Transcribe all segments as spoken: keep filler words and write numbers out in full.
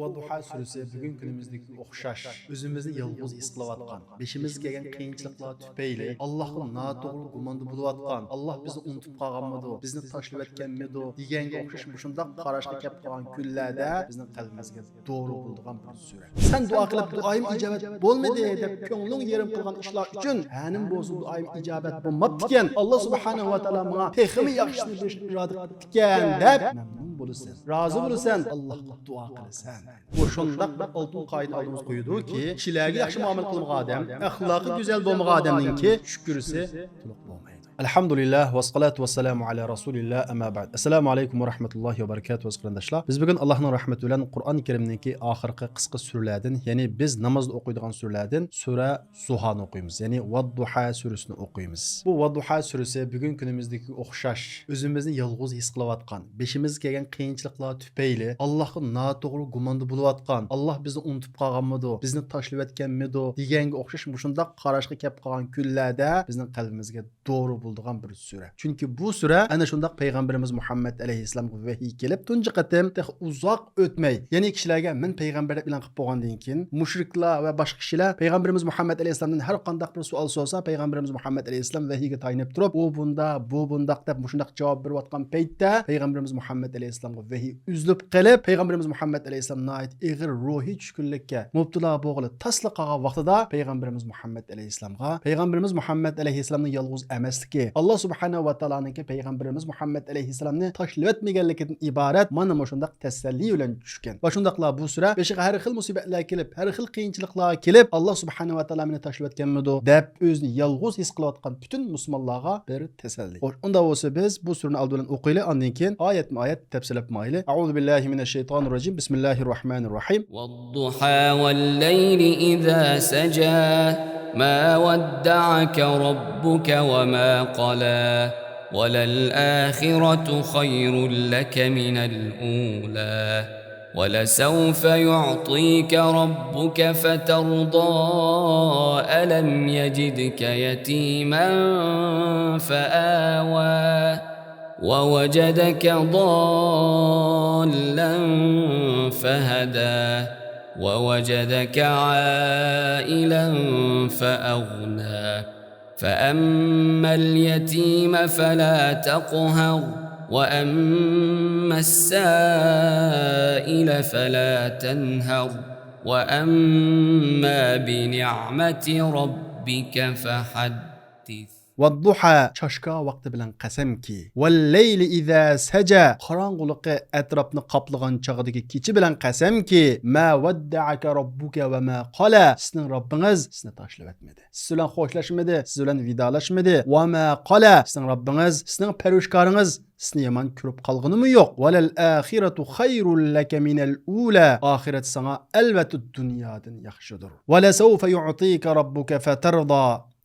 ۋەددۇھا سۈرىسى بۈگۈنكى كۈنىمىزدىكىگە ئوخشاش، ئۆزىمىزنى يالغۇز ھېس قىلىۋاتقان، بېشىمىزغا كەلگەن قىيىنچىلىقلار تۈپەيلى ئاللاھقا ناتوغرا گۇماندا بولۇۋاتقان، ئاللاھ بىزنى ئۇنتۇپ قالغانمىدۇ، بىزنى تاشلىۋەتكەنمىدۇ دېگەنگە ئوخشاش مۇشۇنداق قاراشقا كەپ قالغان كۈنلەردە بىزنىڭ قەلبىمىزگە دورا بولىدىغان بىر سۈرە. سەن دۇئا قىلىپ، دۇئايىم ئىجابەت بولمىدى دەپ كۆڭلۈڭ يېرىم قىلغان ئىشلار ئۈچۈن، ھەنىم بولسۇن، دۇئايىم ئىجابەت بولماپتىكەن، ئاللاھ سۇبھانەھۇ ۋە تائالا ماڭا تېخىمۇ ياخشىسىنى بېرىشنى ئىرادە قىپتىكەن دەپ مەمنۇن بولىسەن، رازى بولىسەن، ئاللاھقا دۇئا قىلىسەن. بۇ شۇنداق بىر ئالتۇن قائىدىنى ئالدىمىزغا قويىدۇكى، كىشىلەرگە ياخشى مۇئامىلە قىلمىغان ئادەم، ئەخلاقى گۈزەل بولمىغان ئادەمنىڭكى شۈكرىسى تولۇق بولمايدۇ. ئەلھەمدۇلىللاھ، ۋەسسالاتۇ ۋەسسالامۇ ئەلا رەسۇلىللاھ، ئەمما بەئد. ئەسسالامۇ ئەلەيكۇم ۋە رەھمەتۇللاھى ۋە بەرىكاتۇھۇ، ئەزىز قېرىنداشلار. بىز بۈگۈن ئاللاھنىڭ رەھمىتى بىلەن قۇرئان كەرىمنىڭكى ئاخىرقى قىسقا سۈرىلەردىن، يەنى بىز نامازدا ئوقۇيدىغان سۈرىلەردىن سۈرە زۇھانى ئوقۇيمىز، يەنى ۋەددۇھا سۈرىسىنى ئوقۇيمىز. بۇ ۋەددۇھا سۈرىسى بۈگۈنكى كۈنىمىزدىكىگە ئوخشاش، ئۆزىمىزنى يالغۇز ھېس قىلىۋاتقان، بېشىمىزغا كەلگەن قىيىنچىلىقلار تۈپەيلى ئاللاھقا ناتوغرا گۇماندا بولۇۋاتقان، ئاللاھ بىزنى ئۇنتۇپ قالغانمىدۇ، بىزنى تاشلىۋەتكەنمىدۇ دېگەنگە ئوخشاش مۇشۇنداق قاراشقا كەپ قالغان كۈنلەردە بىزنىڭ قەلبىمىزگە دورا بولىدىغان بىر سۈرە. چۈنكى بۇ سۈرە ئەنە شۇنداق پەيغەمبىرىمىز مۇھەممەد ئەلەيھىسسالامغا ۋەھىي كېلىپ، تۇنجى قېتىم تېخى ئۇزاق ئۆتمەي، يەنى كىشىلەرگە مەن پەيغەمبەر دەپ ئېلان قىلىپ بولغاندىن كېيىن، مۇشرىكلار ۋە باشقا كىشىلەر پەيغەمبىرىمىز مۇھەممەد ئەلەيھىسسالامدىن ھەر قانداق بىر سوئال سورىسا، پەيغەمبىرىمىز مۇھەممەد ئەلەيھىسسالام ۋەھىيگە تايىنىپ تۇرۇپ، ئۇ بۇندا، بۇ بۇنداق دەپ مۇشۇنداق جاۋاب بېرىۋاتقان پەيتتە، پەيغەمبىرىمىز مۇھەممەد ئەلەيھىسسالامغا ۋەھىي ئۈزۈلۈپ قېلىپ، پەيغەمبىرىمىز مۇھەممەد ئەلەيھىسسالام ناھايىتى ئېغىر روھىي چۈشكۈنلۈككە مۇپتىلا بولغىلى تاسلا قالغان ۋاقتىدا، پەيغەمبىرىمىز مۇھەممەد ئەلەيھىسسالامغا، پەيغەمبىرىمىز مۇھەممەد ئەلەيھىسسالامنىڭ يالغۇز ئەمەسلىكى، ئاللاھ سۇبھانەھۇ ۋە تائالانىڭكى پەيغەمبىرىمىز مۇھەممەد ئەلەيھىسسالامنى تاشلىۋەتمىگەنلىكىدىن ئىبارەت مانا مۇشۇنداق تەسەللى بىلەن چۈشكەن. ۋە شۇنداقلا بۇ سۈرە بېشىغا ھەر خىل مۇسىبەتلەر كېلىپ، ھەر خىل قىيىنچىلىقلار كېلىپ، ئاللاھ سۇبھانەھۇ ۋە تائالا مېنى تاشلىۋەتكەنمىدۇ دەپ ئۆزىنى يالغۇز ھېس قىلىۋاتقان پۈتۈن مۇسۇلمانلارغا بىر تەسەللى. خوش، ئۇنداق بولسا بىز بۇ سۈرىنى ئالدى بىلەن ئوقۇيلى، ئاندىن كېيىن ئايەتمۇ ئايەت تەپسىللەپ ماڭايلى. أعوذ بالله من الشيطان الرجيم. بسم الله الرحمن الرحيم. والضحى والليل إذا سجى. ما ودعك ربك وما قلى. وللآخرة خير لك من الأولى. ولسوف يعطيك ربك فترضى. ألم يجدك يتيما فآوى. ووجدك ضالا فهدى. ووجدك عائلا فأغنى. فأما اليتيم فلا تقهر. وأما السائل فلا تنهر. وأما بنعمة ربك فحدث. ۋەددۇھا، چاشكا ۋاقتى بىلەن قەسەمكى. ۋەللەيلى ئىزا سەجە، قاراڭغۇلۇقى ئەتراپنى قاپلىغان چاغدىكى كېچە بىلەن قەسەمكى. ما ۋەددەئەكە رەببۇكە ۋە ما قالە، سېنىڭ رەببىڭىز سېنى تاشلىۋەتمىدى. سىز بىلەن خوشلاشمىدى، سىز بىلەن ۋىدالاشمىدى. ۋە ما قالە، سېنىڭ رەببىڭىز، سېنىڭ پەرۋىشكارىڭىز سېنى يامان كۆرۈپ قالغىنىمۇ يوق. ۋەلەل ئاخىرەتۇ خەيرۇل لەكە مىنەل ئۇلە، ئاخىرەت ساڭا ئەلۋەتتە دۇنيادىن ياخشىدۇر. ۋەلەسەۋفە يۇئتىكە رەببۇكە فەتەردا،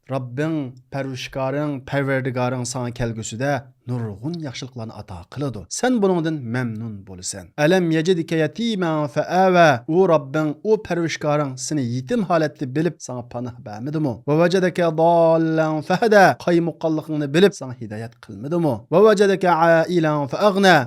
رەببىڭ، پەرۋىشكارىڭ، پەرۋەردىگارىڭ ساڭا كەلگۈسىدە نۇرغۇن ياخشىلىقلارنى ئاتا قىلىدۇ. سەن بۇنىڭدىن مەمنۇن بولىسەن. ئەلەم يەجىدكە يەتىمەن فەئەۋە، ئۇ رەببىڭ، ئۇ پەرۋىشكارىڭ سېنى يېتىم ھالەتتە بىلىپ ساڭا پاناھ بەرمىدىمۇ؟ ۋە ۋەجەدەكە داللەن فەھەدە، قايمۇققانلىقىڭنى بىلىپ ساڭا ھىدايەت قىلمىدىمۇ؟ ۋە ۋەجەدەكە ئائىلەن فەئەغنە،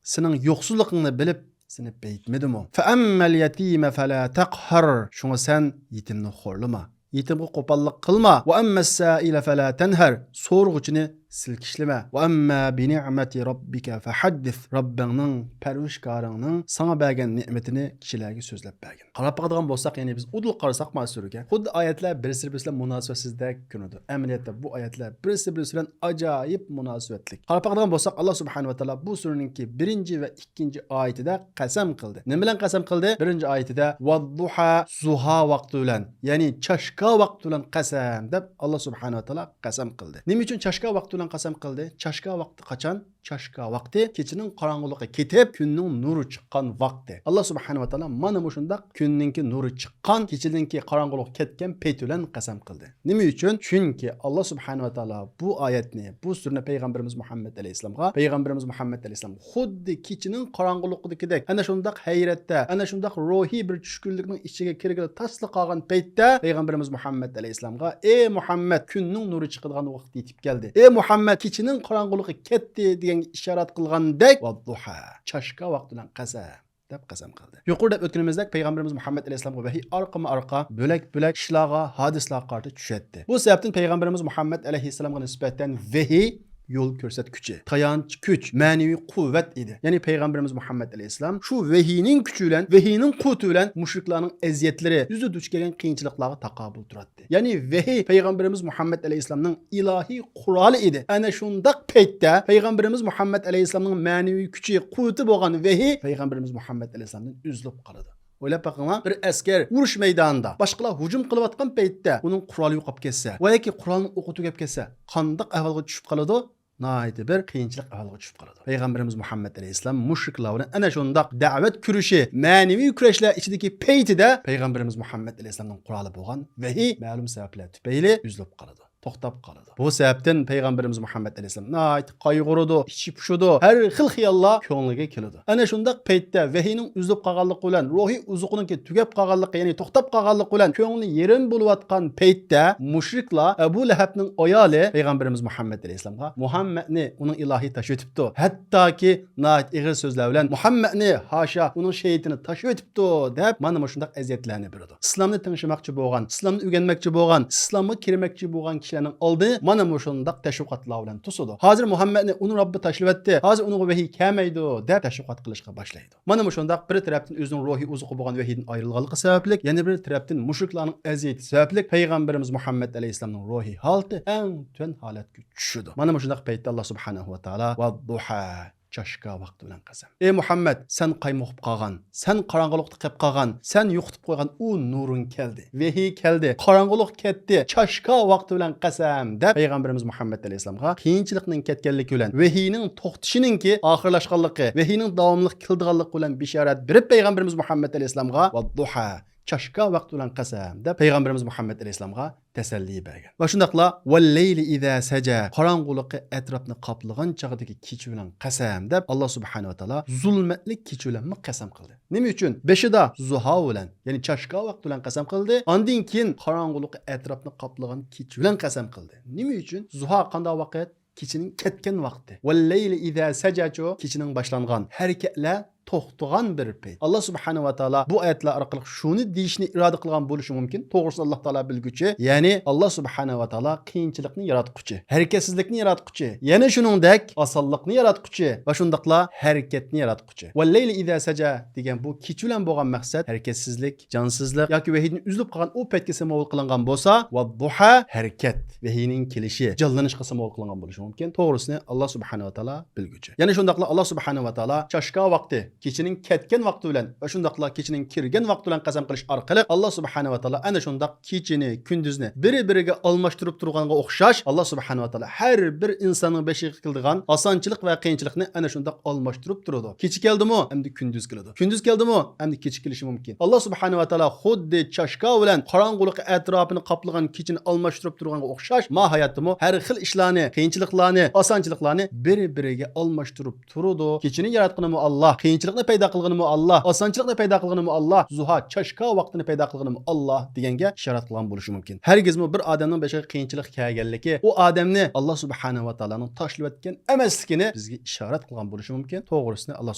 سېنىڭ يوقسۇزلۇقۇڭنى بىلىپ سېنى بېيىتمىدىمۇ؟ فەئەممەل يەتىمە فەلا تەقھەر، شۇڭا سەن يېتىمنى خورلىما. يېتىمغا قوپاللىق قىلما. ۋە ئەممەس سائىلە فەلا تەنھەر، سورىغۇچىنى سىلكىشلىمە. ۋە ئەمما بىنىئمەتى رەببىكە فەھەددىس، رەببىڭنىڭ، پەرۋىشكارىڭنىڭ ساڭا بەرگەن نېمىتىنى كىشىلەرگە سۆزلەپ بەرگىن. قاراپ باقىدىغان بولساق، يەنى بىز ئۇدۇل قارىساق مانا سۈرىگە، خۇددى ئايەتلەر بىرسى بىرسى بىلەن مۇناسىۋەتسىزدەك كۆرۈنىدۇ. ئەمەلىيەتتە بۇ ئايەتلەر بىرسى بىرسى بىلەن ئاجايىپ مۇناسىۋەتلىك. قاراپ باقىدىغان بولساق، ئاللا سۇبھانەھۇ ۋە تائالا بۇ سۈرىنىڭكى بىرىنچى ۋە ئىككىنچى ئايىتىدە قەسەم قىلدى. نېمە بىلەن قەسەم قىلدى؟ بىرىنچى ئايىتىدە ۋەددۇھا، زۇھا ۋاقتى بىلەن، يەنى چاشكا ۋاقتى بىلەن قەسەم دەپ ئاللا سۇبھانەھۇ ۋە تائالا قەسەم قىلدى. نېمە ئۈچۈن چاشكا ۋاقتى بىلەن قەسەم قىلدى؟ چاشكا ۋاقتى قاچان؟ چاشكا ۋاقتى كېچىنىڭ قاراڭغۇلۇقى كېتىپ، كۈننىڭ نۇرى چىققان ۋاقتى. ئاللا سۇبھانەھۇ ۋە تائالا مانا مۇشۇنداق كۈننىڭكى نۇرى چىققان، كېچىنىڭكى قاراڭغۇلۇقى كەتكەن پەيت بىلەن قەسەم قىلدى. نېمە ئۈچۈن؟ چۈنكى ئاللا سۇبھانەھۇ ۋە تائالا بۇ ئايەتنى، بۇ سۈرىنى پەيغەمبىرىمىز مۇھەممەد ئەلەيھىسسالامغا، پەيغەمبىرىمىز مۇھەممەد ئەلەيھىسسالام خۇددى كېچىنىڭ قاراڭغۇلۇقىدىكىدەك، ئەنە شۇنداق ھەيرەتتە، ئەنە شۇنداق روھىي بىر چۈشكۈنلۈكنىڭ ئىچىگە كىرگىلى تاسلا قالغان پەيتتە پەيغەمبىرىمىز مۇھەممەد ئەلەيھىسسالامغا، ئى مۇھەممەد، كۈننىڭ نۇرى چىقىدىغان ۋاقىت يېتىپ كەلدى. ئى مۇھەممەد، كېچىنىڭ قاراڭغۇلۇقى كەتتى دېگەنگە ئىشارەت قىلغاندەك، ۋەددۇھا، چاشكا ۋاقتى بىلەن قەسەم. دەپ قەسەم قىلدى. يۇقىرىدا دەپ ئۆتكىنىمىزدەك، پەيغەمبىرىمىز مۇھەممەد ئەلەيھىسسالامغا ۋەھىي ئارقىمۇ ئارقا، بۆلەك بۆلەك ئىشلارغا، ھادىسىلەرگە قارىتا چۈشەتتى. بۇ سەۋەبتىن پەيغەمبىرىمىز مۇھەممەد ئەلەيھىسسالامغا نىسبەتەن ۋەھىي يول كۆرسەتكۈچى، تايانچ كۈچ، مەنىۋى قۇۋۋەت ئىدى. يەنى پەيغەمبىرىمىز مۇھەممەد ئەلەيھىسسالام شۇ ۋەھىينىڭ كۈچى بىلەن، ۋەھىينىڭ قۇۋۋىتى بىلەن مۇشرىكلارنىڭ ئەزىيەتلىرى، يۈزىدە دۇچ كەلگەن قىيىنچىلىقلارغا تاقابىل تۇراتتى. يەنى ۋەھىي پەيغەمبىرىمىز مۇھەممەد ئەلەيھىسسالامنىڭ ئىلاھىي قورالى ئىدى. ئەنە شۇنداق پەيتتە پەيغەمبىرىمىز مۇھەممەد ئەلەيھىسسالامنىڭ مەنىۋى كۈچى، قۇۋۋىتى بولغان ۋەھىي پەيغەمبىرىمىز مۇھەممەد ئەلەيھىسسالامدىن ئۈزۈلۈپ قالىدۇ. ئويلاپ بېقىڭلار، بىر ئەسكەر ئۇرۇش مەيدانىدا باشقىلار ھۇجۇم قىلىۋاتقان پەيتتە ئۇنىڭ قورالى يوقاپ كەتسە ۋە ياكى قورالنىڭ ئوقى تۈگەپ كەتسە، قانداق ئەھۋالغا چۈشۈپ قالىدۇ؟ ناھايىتى بىر قىيىنچىلىق ئەھۋالغا چۈشۈپ قالىدۇ. پەيغەمبىرىمىز مۇھەممەد ئەلەيھىسسالام مۇشرىكلار بىلەن ئەنە شۇنداق دەۋەت كۈرىشى، مەنىۋى كۈرەشلەر ئىچىدىكى پەيتىدە پەيغەمبىرىمىز مۇھەممەد ئەلەيھىسسالامنىڭ قورالى بولغان ۋەھىي مەلۇم سەۋەبلەر تۈپەيلى ئۈزۈلۈپ قالىدۇ، توختاپ قالىدۇ. بۇ سەۋەبتىن پەيغەمبىرىمىز مۇھەممەد ئەلەيھىسسالام ناھايىتى قايغۇرىدۇ، ئىچى پۇشىدۇ، ھەر خىل خىياللار كۆڭلىگە كېلىدۇ. ئەنە شۇنداق پەيتتە ۋەھىينىڭ ئۈزۈلۈپ قالغانلىقى بىلەن، روھىي ئوزۇقىنىڭكى تۈگەپ قالغانلىقى، يەنى توختاپ قالغانلىقى بىلەن كۆڭلى يېرىم بولۇۋاتقان پەيتتە مۇشرىكلار ئەبۇ لەھەبنىڭ ئايالى پەيغەمبىرىمىز مۇھەممەد ئەلەيھىسسالامغا، مۇھەممەدنى ئۇنىڭ ئىلاھى تاشلىۋېتىپتۇ، ھەتتاكى ناھايىتى ئېغىر سۆزلەر بىلەن، مۇھەممەدنى ھاشا ئۇنىڭ شەيتىنى تاشلىۋېتىپتۇ دەپ، مانا مۇشۇنداق ئەزىيەتلەرنى بېرىدۇ. ئىسلامنى تىڭشىماقچى بولغان، ئىسلامنى ئۆگەنمەكچى بولغان، ئىسلامغا كىرمەكچى بولغان كىشىلەرنىڭ ئالدىنى مانا مۇشۇنداق تەشۋىقاتلار بىلەن توسىدۇ. ھازىر مۇھەممەدنى ئۇنىڭ رەببى تاشلىۋەتتى، ھازىر ئۇنىڭغا ۋەھىي كەلمەيدۇ دەپ تەشۋىقات قىلىشقا باشلايدۇ. مانا مۇشۇنداق بىر تەرەپتىن ئۆزىنىڭ روھىي ئوزۇقى بولغان ۋەھىيدىن ئايرىلغانلىقى سەۋەبلىك، يەنە بىر تەرەپتىن مۇشرىكلارنىڭ ئەزىيىتى سەۋەبلىك پەيغەمبىرىمىز مۇھەممەد ئەلەيھىسسالامنىڭ روھىي ھالىتى ئەڭ تۆۋەن ھالەتكە چۈشىدۇ. مانا مۇشۇنداق پەيتتە ئاللا سۇبھانەھۇ ۋە تائالا ۋەددۇھا، چاشكا ۋاقتى بىلەن قەسەم. ئى مۇھەممەد، سەن قايمۇقۇپ قالغان، سەن قاراڭغۇلۇقتا قېلىپ قالغان، سەن يوقىتىپ قويغان ئۇ نۇرۇڭ كەلدى، ۋەھىي كەلدى، قاراڭغۇلۇق كەتتى، چاشكا ۋاقتى بىلەن قەسەم دەپ پەيغەمبىرىمىز مۇھەممەد ئەلەيھىسسالامغا قىيىنچىلىقنىڭ كەتكەنلىكى بىلەن، ۋەھىينىڭ توختىشىنىڭكى ئاخىرلاشقانلىقى، ۋەھىينىڭ داۋاملىق كېلىدىغانلىقى بىلەن بېشارەت بېرىپ پەيغەمبىرىمىز مۇھەممەد ئەلەيھىسسالامغا ۋەددۇھا، چاشكا ۋاقتى بىلەن قەسەم دەپ پەيغەمبىرىمىز مۇھەممەد ئەلەيھىسسالامغا تەسەللى بەرگەن. ۋە شۇنداقلا ۋەللەيلى ئىزا سەجە، قاراڭغۇلۇقى ئەتراپنى قاپلىغان چاغدىكى كېچە بىلەن قەسەم دەپ ئاللا سۇبھانەھۇ ۋە تائالا زۇلمەتلىك كېچە بىلەنمۇ قەسەم قىلدى. نېمە ئۈچۈن؟ بېشىدا زۇھا بىلەن، يەنى چاشكا ۋاقتى بىلەن قەسەم قىلدى. ئاندىن كېيىن قاراڭغۇلۇقى ئەتراپنى قاپلىغان كېچە بىلەن قەسەم قىلدى. نېمە ئۈچۈن؟ زۇھا قانداق ۋاقىت؟ كېچىنىڭ كەتكەن ۋاقتى. ۋەللەيلى ئىزا سەجەچۇ، كېچىنىڭ باشلانغان، ھەرىكەتلەر توختىغان بىر پەيت. ئاللا سۇبھانەھۇ ۋە تائالا بۇ ئايەتلەر ئارقىلىق شۇنى دېيىشنى ئىرادە قىلغان بولۇشى مۇمكىن، توغرىسىنى ئاللا تائالا بىلگۈچى، يەنى ئاللا سۇبھانەھۇ ۋە تائالا قىيىنچىلىقنى ياراتقۇچى، ھەرىكەتسىزلىكنى ياراتقۇچى، يەنە شۇنىڭدەك ئاسانلىقنى ياراتقۇچى ۋە شۇنداقلا ھەرىكەتنى ياراتقۇچى. ۋەللەيلى ئىزا سەجە دېگەن بۇ كېچە بىلەن بولغان مەقسەت ھەرىكەتسىزلىك، جانسىزلىق ياكى ۋەھىيدىن ئۈزۈلۈپ قالغان ئۇ پەيتكە سېموۋول قىلىنغان بولسا، ۋەددۇھا، ھەرىكەت، ۋەھىينىڭ كېلىشى، جانلىنىشقا سېموۋول قىلىنغان بولۇشى مۇمكىن. توغرىسىنى ئاللا سۇبھانەھۇ ۋە تائالا بىلگۈچى. يەنە شۇنداقلا ئاللا سۇبھانەھۇ ۋە تائالا چاشكا ۋاقتى، كېچىنىڭ كەتكەن ۋاقتى بىلەن ۋە شۇنداقلا كېچىنىڭ كىرگەن ۋاقتى بىلەن قەسەم قىلىش ئارقىلىق ئاللا سۇبھانەھۇ ۋە تائالا ئەنە شۇنداق كېچىنى، كۈندۈزنى بىر-بىرىگە ئالماشتۇرۇپ تۇرغانغا ئوخشاش، ئاللا سۇبھانەھۇ ۋە تائالا ھەر بىر ئىنساننىڭ بېشىغا كېلىدىغان ئاسانچىلىق ۋە قىيىنچىلىقنى ئەنە شۇنداق ئالماشتۇرۇپ تۇرىدۇ. كېچە كەلدىمۇ، ئەمدى كۈندۈز كېلىدۇ. كۈندۈز كەلدىمۇ، ئەمدى كېچە كېلىشى مۇمكىن. ئاللا سۇبھانەھۇ ۋە تائالا خۇددى چاشكا بىلەن قاراڭغۇلۇقى ئەتراپىنى قاپلىغان كېچىنى ئالماشتۇرۇپ تۇرغانغا ئوخشاش، ما ھاياتتىمۇ ھەر خىل ئىشلارنى، قىيىنچىلىقلارنى، ئاسانچىلىقلارنى بىر-بىرىگە ئالماشتۇرۇپ تۇرىدۇ. كېچىنى ياراتقىنىمۇ ئاللا، قىيىنچىلىقنى پەيدا قىلغىنىمۇ ئاللا، ئاسانچىلىقنى پەيدا قىلغىنىمۇ ئاللا، زۇھا، چاشكا ۋاقتىنى پەيدا قىلغىنىمۇ ئاللا دېگەنگە ئىشارەت قىلغان بولۇشى مۇمكىن. ھەرگىزمۇ بىر ئادەمنىڭ بېشىغا قىيىنچىلىق كەلگەنلىكى ئۇ ئادەمنى ئاللا سۇبھانەھۇ ۋە تائالانىڭ تاشلىۋەتكەن ئەمەسلىكىنى بىزگە ئىشارەت قىلغان بولۇشى مۇمكىن. توغرىسىنى ئاللا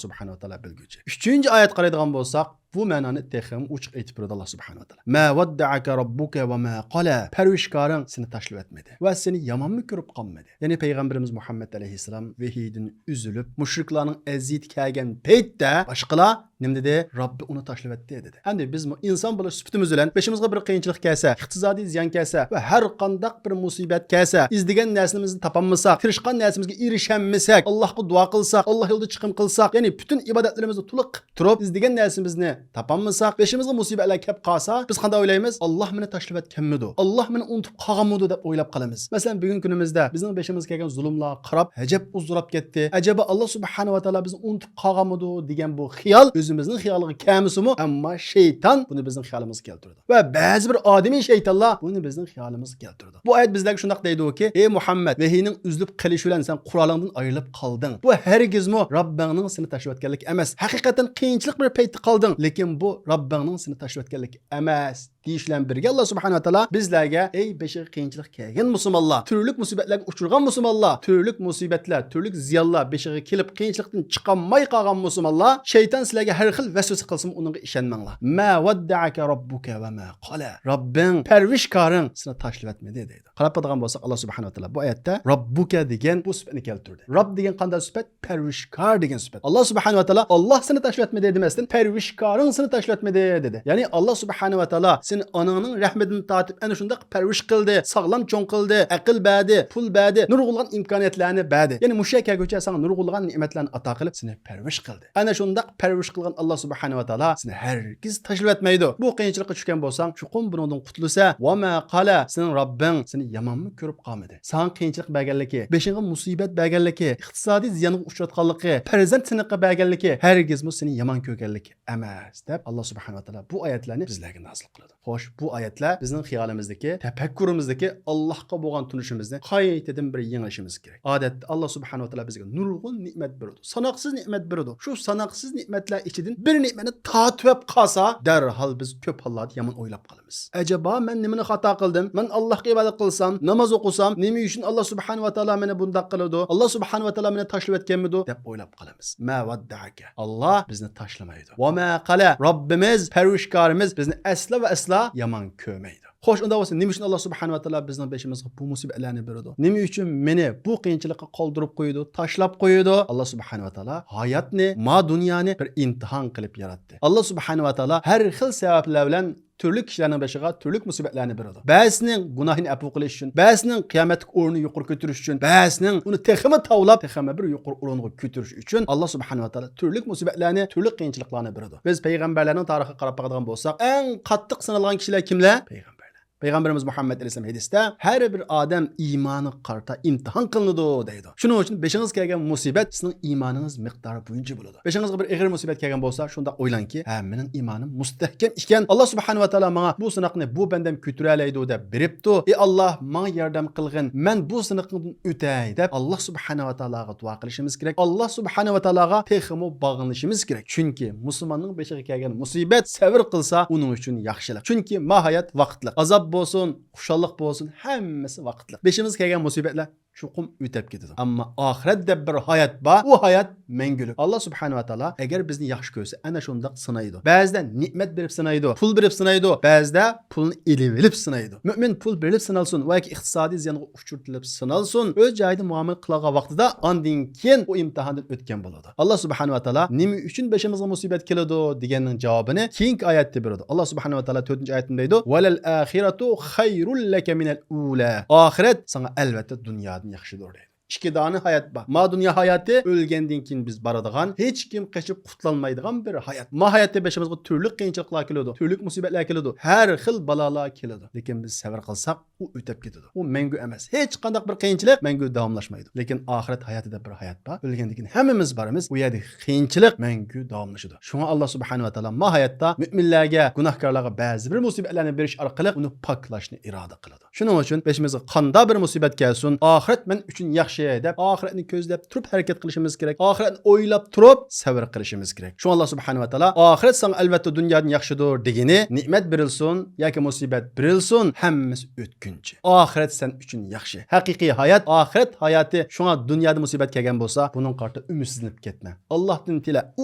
سۇبھانەھۇ ۋە تائالا بىلگۈچى. ئۈچىنچى ئايەتكە قارايدىغان بولساق، بۇ مەنانى تېخىمۇ ئوچۇق ئېيتىپ بېرىدۇ ئاللا سۇبھانەھۇ ۋە تائالا. ما ودعك ربك وما قلى. پەرۋىشكارىڭ سېنى تاشلىۋەتمىدى ۋە سېنى يامانمۇ كۆرۈپ قالمىدى. يەنى پەيغەمبىرىمىز مۇھەممەد ئەلەيھىسسالام ۋەھىيدىن ئۈزۈلۈپ، مۇشرىكلارنىڭ ئەزىيىتى كەلگەن پەيتتە باشقىلار نېمە دېدى؟ رەببى ئۇنى تاشلىۋەتتى دېدى. ئەمدى بىزمۇ ئىنسان بولۇش سۈپىتىمىز بىلەن بېشىمىزغا بىر قىيىنچىلىق كەلسە، ئىقتىسادىي زىيان كەلسە ۋە ھەر قانداق بىر مۇسىبەت كەلسە، ئىزدىگەن نەرسىمىزنى تاپالمىساق، تىرىشقان نەرسىمىزگە ئېرىشەلمىسەك، ئاللاھقا دۇئا قىلساق، ئاللاھ يولىدا چىقىم قىلساق، يەنى پۈتۈن ئىبادەتلىرىمىزنى تولۇق قىلىپ تۇرۇپ، ئىزدىگەن نەرسىمىزنى تاپالمىساق، بېشىمىزغا مۇسىبەتلەر كەپ قالسا، بىز قانداق ئويلايمىز؟ ئاللاھ مېنى تاشلىۋەتكەنمىدۇ؟ ئاللاھ مېنى ئۇنتۇپ قالغانمىدۇ دەپ ئويلاپ قالىمىز. مەسىلەن، بۈگۈنكى كۈنىمىزدە بىزنىڭ بېشىمىزغا كەلگەن زۇلۇملارغا قاراپ، ئەجەب ئۇزدۇراپ كەتتى. ئەجەبا ئاللاھ سۇبھانەھۇ ۋە تائالا بىزنى ئۇنتۇپ قالغانمىدۇ دېگەن بۇ خىيال ئۆزىمىزنىڭ خىيالىغا كەلمىسىمۇ، ئەمما شەيتان بۇنى بىزنىڭ خىيالىمىزغا كەلتۈرىدۇ. ۋە بەزى بىر ئادىمىي شەيتانلار بۇنى بىزنىڭ خىيالىمىزغا كەلتۈرىدۇ. بۇ ئايەت بىزلەرگە شۇنداق دەيدۇكى، ئەي مۇھەممەد، ۋەھىينىڭ ئۈزۈلۈپ قېلىشى بىلەن سەن قورالىڭدىن ئايرىلىپ قالدىڭ. بۇ ھەرگىزمۇ رەببىڭنىڭ سېنى تاشلىۋەتكەنلىكى ئەمەس. ھەقىقەتەن قىيىنچىلىق بىر پەيتتە قالدىڭ، لېكىن بۇ رەببىڭنىڭ سېنى تاشلىۋەتكەنلىكى ئەمەس. دېيىش بىلەن بىرگە، ئاللا سۇبھانەھۇ ۋە تائالا بىزلەرگە، ئەي بېشىغا قىيىنچىلىق كەلگەن مۇسۇلمانلار، تۈرلۈك مۇسىبەتلەرگە ئۇچرىغان مۇسۇلمانلار، تۈرلۈك مۇسىبەتلەر، تۈرلۈك زىيانلار بېشىغا كېلىپ، قىيىنچىلىقتىن چىقالماي قالغان مۇسۇلمانلار، شەيتان سىلەرگە ھەر خىل ۋەسۋەسە قىلسىمۇ، ئۇنىڭغا ئىشەنمەڭلار. ما ۋەددەئەكە رەببۇكە ۋە ما قەلە. رەببىڭ، پەرۋىشكارىڭ سېنى تاشلىۋەتمىدى، دەيدۇ. قاراپ باقىدىغان بولساق، ئاللا سۇبھانەھۇ ۋە تائالا بۇ ئايەتتە رەببۇكە دېگەن بۇ سۈپەتنى كەلتۈردى. رەب دېگەن قانداق سۈپەت؟ پەرۋىشكار دېگەن سۈپەت. ئاللا سۇبھانەھۇ ۋە تائالا، ئاللا سېنى تاشلىۋەتمىدى دېمەستىن، پەرۋىشكارىڭ سېنى تاشلىۋەتمىدى، دېدى. يەنى ئاللا سۇبھانەھۇ ۋە تائالا سېنى ئاناڭنىڭ رەھمىتىدىن تارتىپ ئەنە شۇنداق پەرۋىش قىلدى، ساغلام چوڭ قىلدى، ئەقىل بەردى، پۇل بەردى، نۇرغۇنلىغان ئىمكانىيەتلەرنى بەردى. يەنى مۇشۇ يەرگە كەلگۈچە ساڭا نۇرغۇنلىغان نېمەتلەرنى ئاتا قىلىپ، سېنى پەرۋىش قىلدى. ئەنە شۇنداق پەرۋىش قىلغان ئاللا سۇبھانەھۇ ۋە تائالا سېنى ھەرگىز تاشلىۋەتمەيدۇ. بۇ قىيىنچىلىققا چۈشكەن بولساڭ، چوقۇم بۇنىڭدىن قۇتۇلىسەن. ۋە ما قەلە، سېنىڭ رەببىڭ سېنى يامانمۇ كۆرۈپ قالمىدى. ساڭا قىيىنچىلىق بەرگەنلىكى، بېشىڭغا مۇسىبەت بەرگەنلىكى، ئىقتىسادىي زىيانغا ئۇچراتقانلىقى، پەرزەنت سىنىقى بەرگەنلىكى ھەرگىزمۇ سېنى يامان كۆرگەنلىكى ئەمەس، دەپ ئاللا سۇبھانەھۇ ۋە تائالا بۇ ئايەتلەرنى بىزلەرگە نازىل قىلىدۇ. خوش، بۇ ئايەتلەر بىزنىڭ خىيالىمىزدىكى، تەپەككۇرىمىزدىكى ئاللاھقا بولغان تونۇشىمىزنى قايتىدىن بىر يېڭىلىشىمىز كېرەك. ئادەتتە ئاللا سۇبھانەھۇ ۋە تائالا بىزگە نۇرغۇن نېمەت بېرىدۇ، ساناقسىز نېمەت بېرىدۇ. شۇ ساناقسىز نېمەتلەر ئىچىدىن بىر نېمەتنى تارتىۋەپ قالسا، دەرھال بىز كۆپ ھاللاردا يامان ئويلاپ قالىمىز. ئەجەبا، مەن نېمىنى خاتا قىلدىم؟ مەن ئاللاھقا ئىبادەت قىلسام، ناماز ئوقۇسام، نېمە ئۈچۈن ئاللا سۇبھانەھۇ ۋە تائالا مېنى بۇنداق قىلىدۇ؟ ئاللا سۇبھانەھۇ ۋە تائالا مېنى تاشلىۋەتكەنمىدۇ؟ دەپ ئويلاپ قالىمىز. ما ۋەددەئەكە. ئاللا بىزنى تاشلىمايدۇ. ۋە ما قەلە. رەببىمىز، پەرۋىشكارىمىز بىزنى ئەسلا ۋە ئەسلا يامان كۆرمەيدۇ. خوش، ئۇنداق بولسا نېمە ئۈچۈن ئاللا سۇبھانەھۇ ۋە تائالا بىزنىڭ بېشىمىزغا بۇ مۇسىبەتلەرنى بېرىدۇ؟ نېمە ئۈچۈن مېنى بۇ قىيىنچىلىققا قالدۇرۇپ قويىدۇ، تاشلاپ قويىدۇ؟ ئاللا سۇبھانەھۇ ۋە تائالا ھاياتنى، ما دۇنيانى بىر ئىمتىھان قىلىپ ياراتتى. ئاللا سۇبھانەھۇ ۋە تائالا ھەر خىل سەۋەبلەر بىلەن تۈرلۈك كىشىلەرنىڭ بېشىغا تۈرلۈك مۇسىبەتلەرنى بېرىدۇ. بەزىسىنىڭ گۇناھىنى ئەپۇ قىلىش ئۈچۈن، بەزىسىنىڭ قىيامەتتىكى ئورنىنى يۇقىرى كۆتۈرۈش ئۈچۈن، بەزىسىنىڭ ئۇنى تېخىمۇ تاۋلاپ، تېخىمۇ بىر يۇقىرى ئورۇنغا كۆتۈرۈش ئۈچۈن ئاللا سۇبھانەھۇ ۋە تائالا تۈرلۈك مۇسىبەتلەرنى، تۈرلۈك قىيىنچىلىقلارنى بېرىدۇ. بىز پەيغەمبەرلەرنىڭ تارىخىغا قاراپ باقىدىغان بولساق، ئەڭ قاتتىق سىنالغان كىشىلەر كىملەر؟ پەيغەمبەرلەر. پەيغەمبىرىمىز مۇھەممەد ئەلەيھىسسالام ھەدىستە، ھەر بىر ئادەم ئىمانىغا قارىتا ئىمتىھان قىلىنىدۇ، دەيدۇ. شۇنىڭ ئۈچۈن بېشىڭىزغا كەلگەن مۇسىبەت سىزنىڭ ئىمانىڭىز مىقدارى بويىچە بولىدۇ. بېشىڭىزغا بىر ئېغىر مۇسىبەت كەلگەن بولسا، شۇنداق ئويلاڭكى، ھە، مېنىڭ ئىمانىم مۇستەھكەم ئىكەن، ئاللا سۇبھانەھۇ ۋە تائالا ماڭا بۇ سىناقنى بۇ بەندەم كۆتۈرەلەيدۇ دەپ بېرىپتۇ. ئى ئاللا، ماڭا ياردەم قىلغىن، مەن بۇ سىنىقىڭدىن ئۆتەي دەپ، ئاللا سۇبھانەھۇ ۋە تائالاغا دۇئا قىلىشىمىز كېرەك. ئاللا سۇبھانەھۇ ۋە تائالاغا تېخىمۇ باغلىنىشىمىز كېرەك. چۈنكى مۇسۇلماننىڭ بېشىغا كەلگەن مۇسىبەت سەۋر قىلسا، ئۇنىڭ ئۈچۈن ياخشىلىق. چۈنكى ما ھايات ۋاقىتلىق. ئازاب بولسۇن، خۇشاللىق بولسۇن، ھەممىسى ۋاقىتلىق. بېشىمىزغا كەلگەن مۇسىبەتلەر چوقۇم ئۆتەپ كېتىدۇ. ئەمما ئاخىرەت دەپ بىر ھايات بار، ئۇ ھايات مەڭگۈلۈك. ئاللا سۇبھانەھۇ ۋە تائالا ئەگەر بىزنى ياخشى كۆرسە، ئەنە شۇنداق سىنايدۇ. بەزىدە نېمەت بېرىپ سىنايدۇ، پۇل بېرىپ سىنايدۇ، بەزىدە پۇلنى ئېلىۋېلىپ سىنايدۇ. مۆمىن پۇل بېرىپ سىنالسۇن ۋە ياكى ئىقتىسادىي زىيانغا ئۇچرىتىلىپ سىنالسۇن، ئۆز جايىدا مۇئامىلە قىلغان ۋاقتىدا ئاندىن كېيىن ئۇ ئىمتىھاندىن ئۆتكەن بولىدۇ. ئاللا سۇبھانەھۇ ۋە تائالا نېمە ئۈچۈن بېشىمىزغا مۇسىبەت كېلىدۇ دېگەننىڭ جاۋابىنى كېيىنكى ئايەتتە بېرىدۇ. ئاللا سۇبھانەھۇ ۋە تائالا تۆتىنچى ئايەتتە دەيدۇ، ۋەلەل ئاخىرەتۇ خەيرۇل لەكە مىنەل ئۇلە. ئاخىرەت ساڭا ئەلۋەتتە دۇنيادىن ياخشىدۇر، دەيدۇ. ئىككى دانە ھايات بار. ما دۇنيا ھاياتى، ئۆلگەندىن كېيىن بىز بارىدىغان، ھېچكىم قېچىپ قۇتۇلالمايدىغان بىر ھايات. ما ھاياتتا بېشىمىزغا تۈرلۈك قىيىنچىلىقلار كېلىدۇ، تۈرلۈك مۇسىبەتلەر كېلىدۇ، ھەر خىل بالالار كېلىدۇ. لېكىن بىز سەۋر قىلساق، ئۇ ئۆتەپ كېتىدۇ. ئۇ مەڭگۈ ئەمەس. ھېچقانداق بىر قىيىنچىلىق مەڭگۈ داۋاملاشمايدۇ. لېكىن ئاخىرەت ھاياتى دەپ بىر ھايات بار. ئۆلگەندىن كېيىن ھەممىمىز بارىمىز. ئۇ يەردىكى قىيىنچىلىق مەڭگۈ داۋاملىشىدۇ. شۇڭا ئاللا سۇبھانەھۇ ۋە تائالا ما ھاياتتا مۆمىنلەرگە، گۇناھكارلارغا بەزى بىر مۇسىبەتلەرنى بېرىش ئارقىلىق ئۇنى پاكلاشنى ئىرادە قىلىدۇ. شۇنىڭ ئۈچۈن بېشىمىزغا قانداق بىر مۇسىبەت كەلسۇن، ئاخىرەت مەن ئۈچۈن ياخشى دەپ، ئاخىرەتنى كۆزلەپ تۇرۇپ ھەرىكەت قىلىشىمىز كېرەك. ئاخىرەتنى ئويلاپ تۇرۇپ سەۋر قىلىشىمىز كېرەك. شۇڭا ئاللا سۇبھانەھۇ ۋە تائالا، ئاخىرەت ساڭا ئەلۋەتتە دۇنيادىن ياخشىدۇر دېگىنى، نېمەت بېرىلسۇن ياكى مۇسىبەت بېرىلسۇن، ھەممىسى ئۆتكۈنچى. ئاخىرەت سەن ئۈچۈن ياخشى. ھەقىقىي ھايات ئاخىرەت ھاياتى. شۇڭا دۇنيادا مۇسىبەت كەلگەن بولسا، بۇنىڭغا قارىتا ئۈمىدسىزلىنىپ كەتمە. ئاللاھتىن تىلە، ئۇ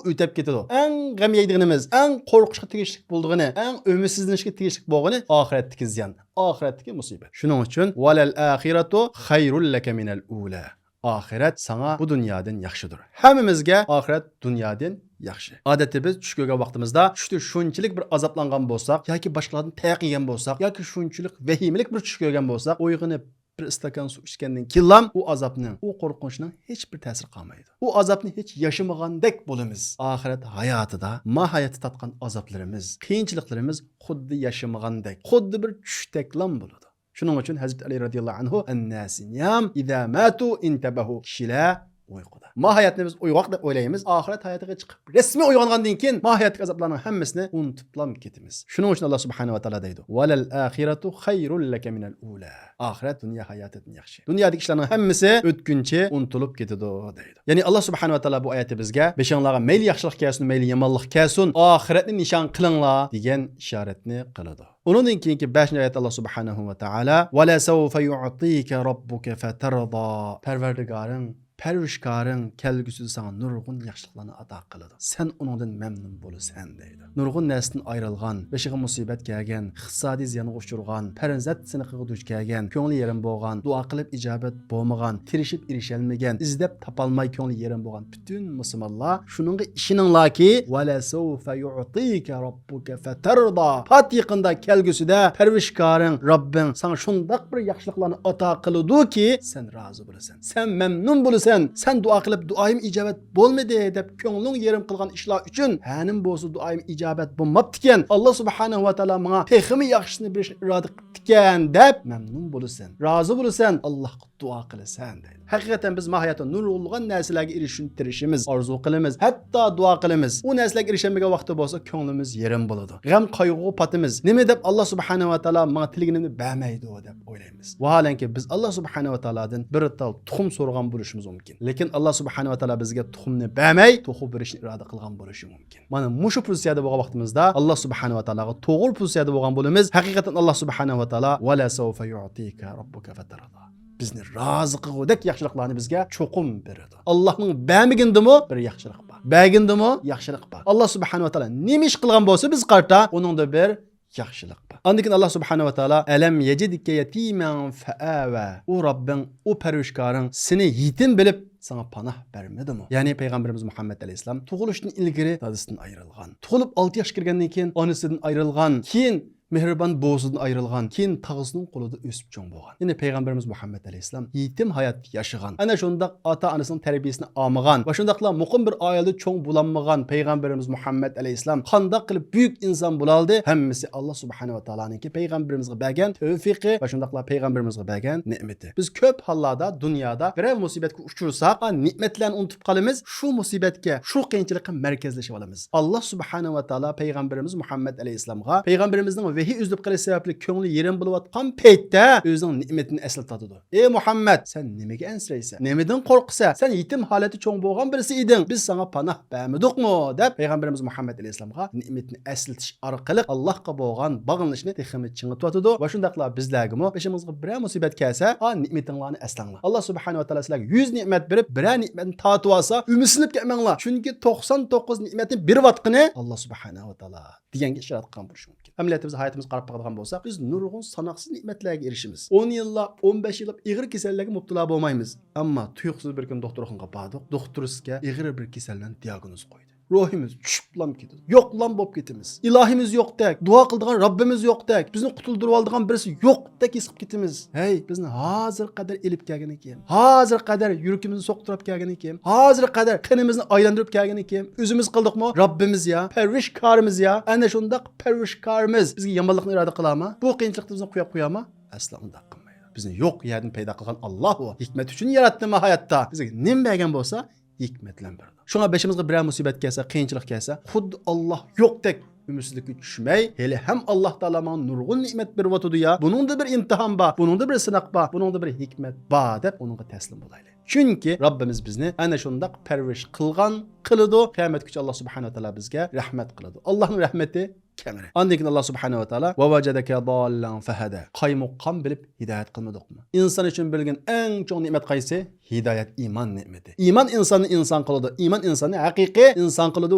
ئۆتەپ كېتىدۇ. ئەڭ غەم يەيدىغىنىمىز، ئەڭ قورقۇشقا تېگىشلىك بولىدىغىنى، ئەڭ ئۈمىدسىزلىنىشكە تېگىشلىك بولغىنى ئاخىرەتتىكى زىيان، ئاخىرەتتىكى مۇسىبەت. شۇنىڭ ئۈچۈن، ۋەلەل ئاخىرەتۇ خەيرۇل لەكە مىنەل ئۇلە. ئاخىرەت ساڭا بۇ دۇنيادىن ياخشىدۇر. ھەممىمىزگە ئاخىرەت دۇنيادىن ياخشى. ئادەتتە بىز چۈش كۆرگەن ۋاقتىمىزدا چۈشتە شۇنچىلىك بىر ئازابلانغان بولساق ياكى باشقىلاردىن تاياق يېگەن بولساق ياكى شۇنچىلىك ۋەھىمىلىك بىر چۈش كۆرگەن بولساق، ئويغىنىپ بىر ئىستاكان سۇ ئىچكەندىن كېيىنلا ئۇ ئازابنىڭ، ئۇ قورقۇنچنىڭ ھېچ بىر تەسىرى قالمايدۇ. ئۇ ئازابنى ھېچ ياشىمىغاندەك بولىمىز. ئاخىرەت ھاياتىدا، ما ھاياتتا تارتقان ئازابلىرىمىز، قىيىنچىلىقلىرىمىز خۇددى ياشىمىغاندەك، خۇددى بىر چۈشتەكلام بولىدۇ. شۇنىڭ ئۈچۈن ھەزرىتى ئەلى رەزىياللاھۇ ئەنھۇ، «ئەنناسۇ نىيام، ئىزا ماتۇ ئىنتەبەھۇ.» كىشىلەر ئۇيقۇدا. ما ھاياتنى بىز ئويغاق دەپ ئويلايمىز. ئاخىرەت ھاياتىغا چىقىپ، رەسمىي ئويغانغاندىن كېيىن ما ھاياتتىكى ئازابلارنىڭ ھەممىسىنى ئۇنتۇپلام كېتىمىز. شۇنىڭ ئۈچۈن ئاللا سۇبھانەھۇ ۋە تائالا دەيدۇ، «وللآخرة خير لك من الأولى.» ئاخىرەت دۇنيا ھاياتىدىن ياخشى. دۇنيادىكى ئىشلارنىڭ ھەممىسى ئۆتكۈنچى، ئۇنتۇلۇپ كېتىدۇ دەيدۇ. يەنى ئاللا سۇبھانەھۇ ۋە تائالا بۇ ئايەتتە بىزگە بېشىڭلارغا مەيلى ياخشىلىق كەلسۇن، مەيلى يامانلىق كەلسۇن، ئاخىرەتنى نىشان قىلىڭلار دېگەن ئىشارەتنى قىلىدۇ. ئۇنىڭدىن كېيىنكى بەشىنچى ئايەتتە ئاللا سۇبھانەھۇ ۋە تائالا، «ولسوف يعطيك ربك فترضى.» پەرۋەردىگارىڭ، پەرۋىشكارىڭ كەلگۈسىدە ساڭا نۇرغۇن ياخشىلىقلارنى ئاتا قىلىدۇ. سەن ئۇنىڭدىن مەمنۇن بولىسەن دەيدۇ. نۇرغۇن نەرسىدىن ئايرىلغان، بېشىغا مۇسىبەت كەلگەن، ئىقتىسادىي زىيانغا ئۇچرىغان، پەرزەنت سىنىقىغا دۇچ كەلگەن، كۆڭلى يېرىم بولغان، دۇئا قىلىپ ئىجابەت بولمىغان، تىرىشىپ ئېرىشەلمىگەن، ئىزدەپ تاپالماي كۆڭلى يېرىم بولغان پۈتۈن مۇسۇلمانلار شۇنىڭغا ئىشىنىڭلاركى، «ولسوف يعطيك ربك فترضى.» پات يېقىندا كەلگۈسىدە پەرۋىشكارىڭ، رەببىڭ ساڭا شۇنداق بىر ياخشىلىقلارنى ئاتا قىلىدۇكى، سەن رازى بولىسەن، سەن مەمنۇن بولىسەن، سەن دۇئا قىلىپ دۇئايىم ئىجابەت بولمىدى دەپ كۆڭلۈڭ يېرىم قىلغان ئىشلار ئۈچۈن، ھەنىم بولسا دۇئايىم ئىجابەت بولماپتىكەن، ئاللا سۇبھانەھۇ ۋە تائالا ماڭا تېخىمۇ ياخشىسىنى بېرىشنى ئىرادە قىپتىكەن دەپ مەمنۇن بولىسەن، رازى بولىسەن، ئاللاغا دۇئا قىلىسەن دەيدۇ. ھەقىقەتەن بىز ما ھاياتتا نۇرغۇنلىغان نەرسىلەرگە ئېرىشىشنى تىرىشىمىز، ئارزۇ قىلىمىز، ھەتتا دۇئا قىلىمىز. ئۇ نەرسىلەرگە ئېرىشەلمىگەن ۋاقتى بولسا كۆڭلىمىز يېرىم بولىدۇ. غەم قايغۇغا پاتىمىز. نېمە دەپ ئاللا سۇبھانەھۇ ۋە تائالا ماڭا تىلىگىنىمنى بەرمەيدۇ دەپ ئويلايمىز. ۋاھالەنكى بىز ئاللا سۇبھانەھۇ ۋە تائالادىن بىر تال تۇخۇم سورىغان بولۇشىمىز مۇمكىن. لېكىن ئاللا سۇبھانەھۇ ۋە تائالا بىزگە تۇخۇمنى بەرمەي، توخۇ بېرىشنى ئىرادە قىلغان بولۇشى مۇمكىن. مانا مۇشۇ پوزىتسىيەدە بولغان ۋاقتىمىزدا ئاللا سۇبھانەھۇ ۋە تائالاغا توغرا پوزىتسىيەدە بولغان بولىمىز. ھەقىقەتەن ئاللا سۇبھانەھۇ ۋە تائالا، «ولسوف يعطيك ربك فترضى.» بىزنى رازى قىلغۇدەك ياخشىلىقلارنى بىزگە چوقۇم بېرىدۇ. ئاللانىڭ بەرمىگىنىدىمۇ بىر ياخشىلىق بار. بەرگىنىدىمۇ ياخشىلىق بار. ئاللا سۇبھانەھۇ ۋە تائالا نېمە ئىش قىلغان بولسا بىزگە قارىتا، ئۇنىڭدا بىر ياخشىلىق بار. ئاندىن كېيىن ئاللا سۇبھانەھۇ ۋە تائالا، «ألم يجدك يتيما فآوى.» ئۇ رەببىڭ، ئۇ پەرۋىشكارىڭ سېنى يېتىم بىلىپ ساڭا پاناھ بەرمىدىمۇ؟ يەنى پەيغەمبىرىمىز مۇھەممەد ئەلەيھىسسالام تۇغۇلۇشتىن ئىلگىرى دادىسىدىن ئايرىلغان. تۇغۇلۇپ ئالتە ياشقا كىرگەندىن كېيىن ئانىسىدىن ئايرىلغان. كېيىن مېھرىبان بوۋىسىدىن ئايرىلغان، كېيىن تاغىسىنىڭ قولىدا ئۆسۈپ چوڭ بولغان. يەنى پەيغەمبىرىمىز مۇھەممەد ئەلەيھىسسالام يېتىم ھاياتتا ياشىغان، ئەنە شۇنداق ئاتا-ئانىسىنىڭ تەربىيىسىنى ئالمىغان ۋە شۇنداقلا مۇقىم بىر ئائىلىدە چوڭ بولالمىغان پەيغەمبىرىمىز مۇھەممەد ئەلەيھىسسالام قانداق قىلىپ بۈيۈك ئىنسان بولالدى؟ ھەممىسى ئاللا سۇبھانەھۇ ۋە تائالانىڭكى پەيغەمبىرىمىزگە بەرگەن تەۋپىقى ۋە شۇنداقلا پەيغەمبىرىمىزگە بەرگەن نېمىتى. بىز كۆپ ھاللاردا دۇنيادا بىرەر مۇسىبەتكە ئۇچرىساق، ئا، نېمەتلەرنى ئۇنتۇپ قالىمىز، شۇ مۇسىبەتكە، شۇ قىيىنچىلىققا مەركەزلىشىۋالىمىز. ئاللا سۇبھانەھۇ ۋە تائالا پەيغەمبىرىمىز مۇھەممەد ئەلەيھىسسالامغا پەيغەمبىرىمىزنىڭ ۋەھىي ئۈزۈلۈپ قېلىش سەۋەبلىك كۆڭلى يېرىم بولۇۋاتقان پەيتتە ئۆزىنىڭ نېمىتىنى ئەسلىتىۋاتىدۇ. «ئەي مۇھەممەد، سەن نېمىگە ئەنسىرەيسەن؟ نېمىدىن قورقىسەن؟ سەن يېتىم ھالەتتە چوڭ بولغان بىرسى ئىدىڭ. بىز ساڭا پاناھ بەرمىدۇقمۇ؟» دەپ پەيغەمبىرىمىز مۇھەممەد ئەلەيھىسسالامغا نېمىتىنى ئەسلىتىش ئارقىلىق ئاللاھقا بولغان باغلىنىشنى تېخىمۇ چىڭىتىۋاتىدۇ. ۋە شۇنداقلا بىزلەرگىمۇ بېشىڭىزغا بىرەر مۇسىبەت كەلسە، ئا، نېمىتىڭلارنى ئەسلەڭلار. ئاللا سۇبھانەھۇ ۋە تائالا سىلەرگە يۈز نېمەت بېرىپ، بىرەر نېمەتنى تارتىۋالسا، ئۈمىدسىزلىنىپ كەتمەڭلار. چۈنكى توقسان توققۇز نېمەتنى بېرىۋاتقىنى ئاللا سۇبھانەھۇ ۋە تائالا دېگەنگە ئىشارە قىلغان بولۇشى مۇمكىن. ئەمەلىيەتتە بىز ھاياتىمىزغا قاراپ باقىدىغان بولساق، بىز نۇرغۇن ساناقسىز نېمەتلەرگە ئېرىشىمىز. ئون يىللاپ، ئون بەش يىللاپ ئېغىر كېسەللەرگە مۇپتىلا بولمايمىز. ئەمما تۇيۇقسىز بىر كۈنى دوختۇرخانىغا باردۇق. دوختۇر بىزگە ئېغىر بىر كېسەللەرنى دىئاگنوز قويدى. روھىمىز چۈشۈپلام كېتىدۇ. يوقلام بولۇپ كېتىمىز. ئىلاھىمىز يوقتەك، دۇئا قىلىدىغان رەببىمىز يوقتەك، بىزنى قۇتۇلدۇرۇۋالىدىغان بىرسى يوقتەك ھېس قىلىپ كېتىمىز. ھەي، بىزنى ھازىرغا قەدەر ئېلىپ كەلگىنى كىم؟ ھازىرغا قەدەر يۈرىكىمىزنى سوقتۇرۇپ كەلگىنى كىم؟ ھازىرغا قەدەر قېنىمىزنى ئايلاندۇرۇپ كەلگىنى كىم؟ ئۆزىمىز قىلدۇقمۇ؟ رەببىمىز يا، پەرۋىشكارىمىز يا. ئەنە شۇنداق پەرۋىشكارىمىز بىزگە يامانلىقنى ئىرادە قىلارما؟ بۇ قىيىنچىلىقتا بىزنى قويۇپ قويارما؟ ئەسلا ئۇنداق قىلمايدۇ. بىزنى يوق يەردىن پەيدا قىلغان ئاللا ئۇ. ھېكمەت ئۈچۈن ياراتتى ما ھاياتتا. بىزگە نېمە بەرگەن بولسا، ھېكمەت بىلەن بېرىدۇ. شۇڭا بېشىمىزغا بىرەر مۇسىبەت كەلسە، قىيىنچىلىق كەلسە، خۇددى ئاللا يوقتەك ئۈمىدسىزلىككە چۈشمەي، ھېلىھەم ئاللا تائالا ماڭا نۇرغۇن نېمەت بېرىۋاتىدۇ يا، بۇنىڭدا بىر ئىمتىھان بار، بۇنىڭدا بىر سىناق بار، بۇنىڭدا بىر ھېكمەت بار دەپ ئۇنىڭغا تەسلىم بولايلى. چۈنكى رەببىمىز بىزنى ئەنە شۇنداق پەرۋىش قىلغان قىلىدۇ. قىيامەت كۈنى ئاللا سۇبھانەھۇ ۋە تائالا بىزگە رەھمەت قىلىدۇ. ئاللانىڭ رەھمىتى كەڭرى. ئاندىن كېيىن ئاللا سۇبھانەھۇ ۋە تائالا، «ووجدك ضالا فهدى.» قايمۇققان بىلىپ ھىدايەت قىلمىدۇقمۇ؟ ئىنسان ئۈچۈن بېرىلگەن ئەڭ چوڭ نېمەت قايسى؟ ھىدايەت، ئىمان نېمىتى. ئىمان ئىنساننى ئىنسان قىلىدۇ. ئىمان ئىنساننى ھەقىقىي ئىنسان قىلىدۇ